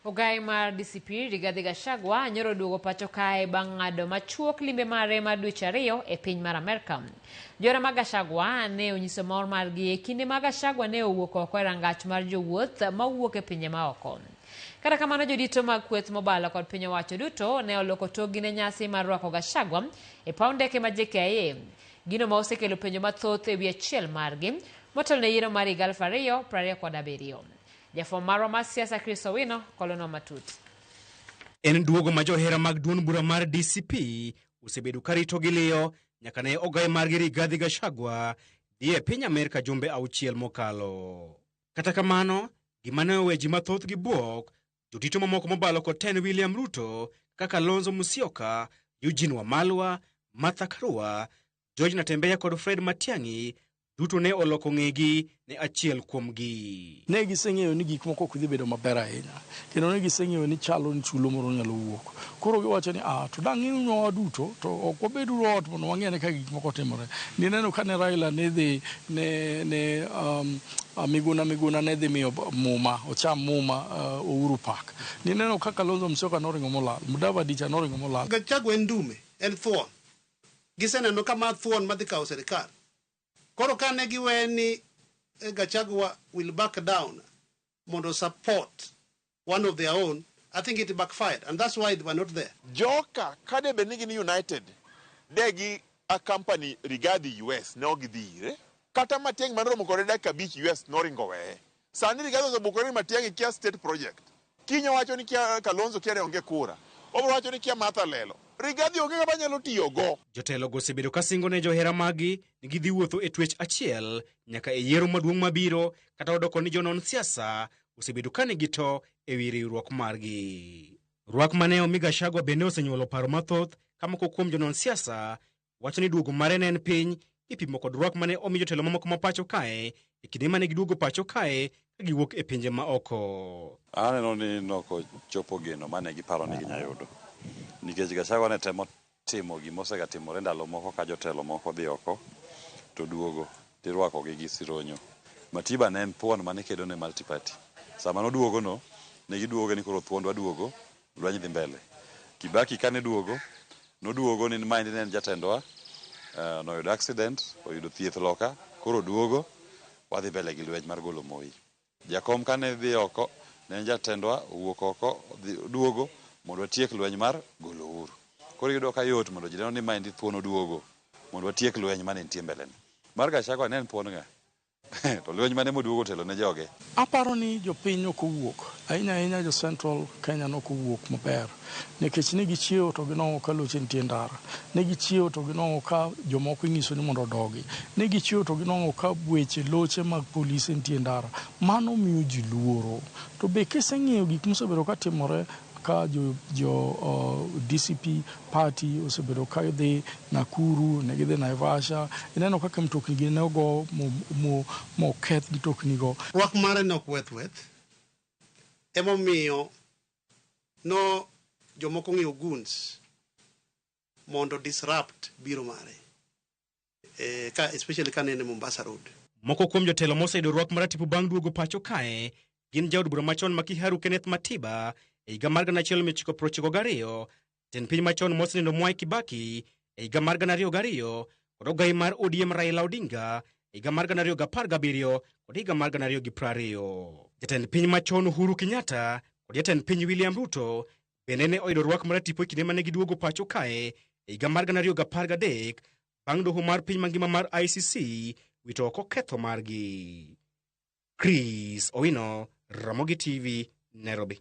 Ogai mar DCP Rigathi Gachagua nyoro oduogo pacho kae bang' ng'ado machuok limbe mare mar dweche ariyo e piny mar Amerka. Johera mag Gachagua ne onyiso mor margi e kinde ma Gachagua ne owuok oko e rangach mar jowuoth mawuok e pinje maoko. Kata kamano jodito mag kweth mobalo kod piny owacho duto ne oloko tokgi ne nyasi mar rwako Gachagua e paw ndeke ma JKIA. Gino ma osekelo penjo mathoth e wi achiel margi motelo ne yiero mar higa 2027. Jafwambo marwa mar siasa Chris Owino kolonwa matut. En duogo ma johera mag duond bura mar DCP osebedo ka rito gi liyo nyaka ne ogaye margi Rigathi Gachagua dhi e piny Amerka jumbe auchiel mokalo. Kata kamano, gima ne owe ji mathoth gi bwok, jotito mamoko mobalo kod ten William Ruto kaka Kalonzo Musyoka, Eugene Wamalwa, Martha Karua, George Natembeya kod Fred Matiang'i duto ne oloko ng'egi ne achiel kuomgi. Ne giseng'eyo ni gik moko ok dhi bedo maber ahinya, kendo ne giseng'eyo ni chalo ni tulo moro nyalo wuok. Koro giwacho ni ah, to dang' ng'inwa waduto to ok wabed uru ot mondo wang'e ane kaka gik moko timore. Nineno ka ne Raila ne dhi ne ne Miguna Miguna ne dhi miyo muma ocham muma Uhuru Park. Nineno ka Kalonzo Musyoka noringo molal, Mudavadi cha noringo molal. Gachagua en ndume, en thuon. Giseneno ka ma thuon madhi kawo sirikal. Koro kane giwe ni Gachagua will back down mondo support one of their own, I think it backfired and that's why they were not there. Joka kade bed ni gin united de gi accompany Rigathi US ne ok gidhi ire. Kata Matiang'i mane oromo kode dakika abich US noringo weye. Sani Rigathi osebukore ni Matiang'i kia state project. Kiny owacho ni kia Kalonzo kia ne onge kura. Obro wacho ni kia Martha lelo. Rigathi onge ng'ama nyalo tiyo go. Jotelogo osebedo ka singo ne johera maggi ni gidhi wuotho e twech achiel nyaka e yiero maduong' mabiro kata odoko ni jonon siasa osebedo ka nigi to e wi riwruok margi. Rwak mane omi Gachagua bende osenyuolo paro mathoth ka moko kuom jonon siasa wacho ni duogo mare ne en piny kipimo kod rwak mane omi jotelo mamoko ma pacho kae e kinde mane giduogo pacho kae ka giwuok e pinje ma oko. Aneno ni nokochopo geno mane giparo ni ginya yudo nikech Gachagua ne temo timo gima osegatimore ndalo moko ka jotelo moko dhi oko to duogo tirwakogi gi sironyo. Matiba ne en thuon mane kedo ne multi party. Sama noduogo no, ne giduoge ni koro thuondwa duogo, lweny dhi mbele. Kibaki kane duogo, noduogo ni maendi ne en jatendwa, noyudo accident, oyudo thieth loka, koro oduogo, wadhi mbele gi lweny mar golo Moi. Jakom kane dhi oko, ne en jatendwa, owuok oko, odhi oduogo mondo watiek lweny mar golo Uhuru. Koro iyudo ka yot mondo ji neno ni maendi thuon oduogo mondo watiek lweny mane nitie mbele ni. Mar Gachagua ne en thuon ng'a? To lweny mane moduogo telo ne joge? Aparo ni jopiny ok owuok, ahinya ahinya jo Central Kenya nok owuok maber nikech ne gichiewo to ginwang'o ka loche nitie ndara, ne gichiewo to ginwang'o ka jomoko ing'iso ni mondo odogi, ne gichiewo to ginwang'o ka weche loche mag polise nitie ndara. Mano miyo ji luoro. To be kiseng'iyo gik mosebedo ka timore ka jo, jo DCP party osebedo ka dhi Nakuru, ne gidhi Naivasha, ineno kaka mtokni gi ne ogo moketh mtokni go. Rwak mare ne ok weth weth, emomiyo no jomoko ng'iewo goons mondo disrupt biro mare. Ka, especially ka nene Mombasa Road. Moko kuom jotelo moseyudo rwak maratipo bang' duogo pacho kae gin jaod bura machon ma Kiharu Kenneth Matiba e higa mar 1992, jatend piny machon mosenindo Mwai Kibaki e higa mar 2002 kod ogai mar ODM Raila Odinga e higa mar 2017 kod higa mar 2020. Jatend piny machon Uhuru Kenyatta kod jatend piny William Ruto bende ne oyudo rwak maratipo e kinde mane giduogo pacho kae e higa mar 2013 bang' doho mar piny mangima mar ICC wito oko ketho margi. Chris Owino, Ramogi TV, Nairobi.